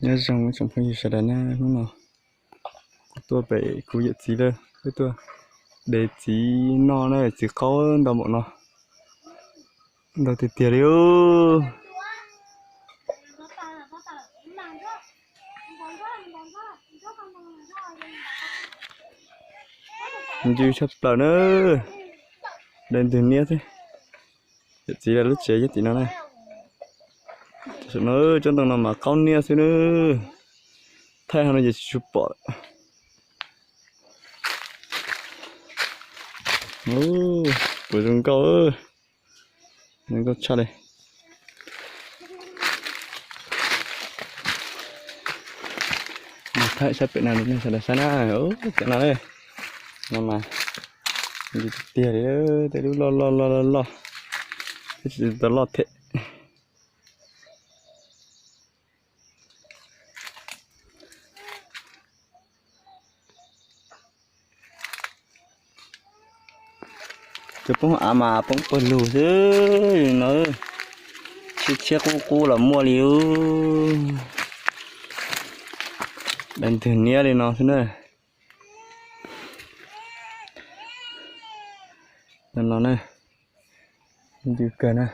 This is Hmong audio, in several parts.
Nyob zoo tsoom phooj ywg sawv daws na, hnub no kuv tuaj pem kuv yawm txiv lawm, peb tuaj de txiv noj na, txiv qaub ntau npaum no, ntau tiag tiag li. Ncw tshaj plaws na, de ntwg niab xwb. Yawm txiv lawv lub tsev nyob tim no na. Tam sim no tsob ntoo no mas qaub niab xwb na. Thaij ho no ces tsis tshua pom lawm. Puas zoo nkauj, zoo nkauj tshaj li. Thaij sab pem no nej sawv daws saib na, cov no, no mas ncw tiag tiag li, tej lub loj loj loj loj loj, twb tsis tau loj thiab. Cov poob av mas poob pawg lug xwb no, tshiab tshiab qub qub los muaj li. Dai ntwg niab li no xwb na. No na, ncw kawg na.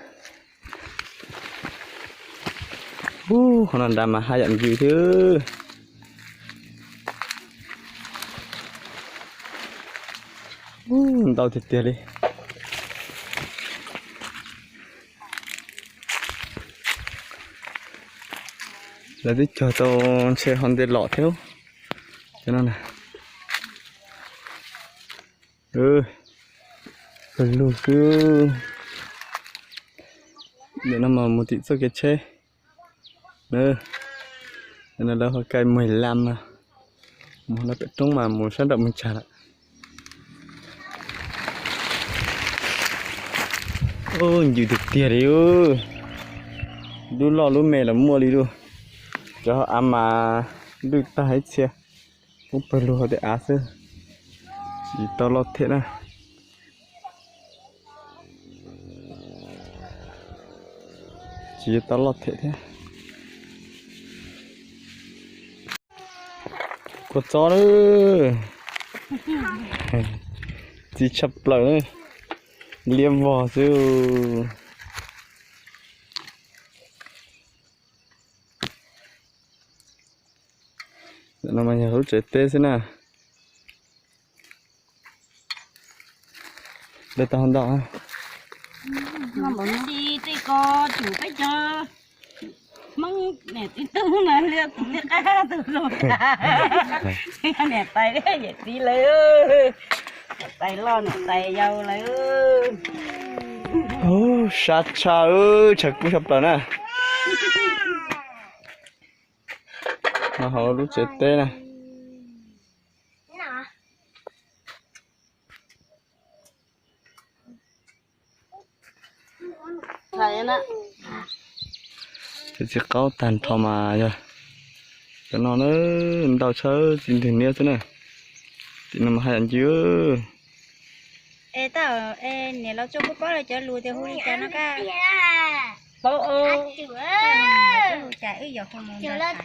Ub, qhov no nrad mas haj yam ncw thiab. Ub, ntau tiag tiag li. Lawv twb cog tau ntshe ho nte lom thiab. Cov no na, pawg lug xwb. Ntawm no mas mus tim txoj kev tsheb. Ntawm no lawv ho kais mười lăm no, mus no pem roob mas mus sab nraum mus tsag lawm. Ncw tiag tiag li. Lub loj lub me los muaj li lauj. Cov av mas lwj tag ib txhia, poob pawg lug hauv tej av xwb. Tsis tau loj thiab na. Tsis tau loj thiab thiab. Kua txob lawm, txiv tshaj plaws, liab vog xwb. Ntawm no mas yog lub tsev teb xwb na. Dej tau ntau. Tab sis tej ko tsum peb cov Hmoob niam txiv tub no liab tus liab qab tus zoo tas. Niam tais yawm txiv lawm, niam tais loj niam tais yau lawm. Sab tshaj, tshav kub sab plaws na. No hauv lub tsev teb na. Txiv qaub tag nrho mas yog cov no na, ntau tshaj txiv ntwg niab xwb na. Tim no mas haj yam ncw. Es tau, es niam laus tso kuj paub lawv cov lus tias hu li cas no kaj? Paub, hu cas wb yuav hu mus ntag.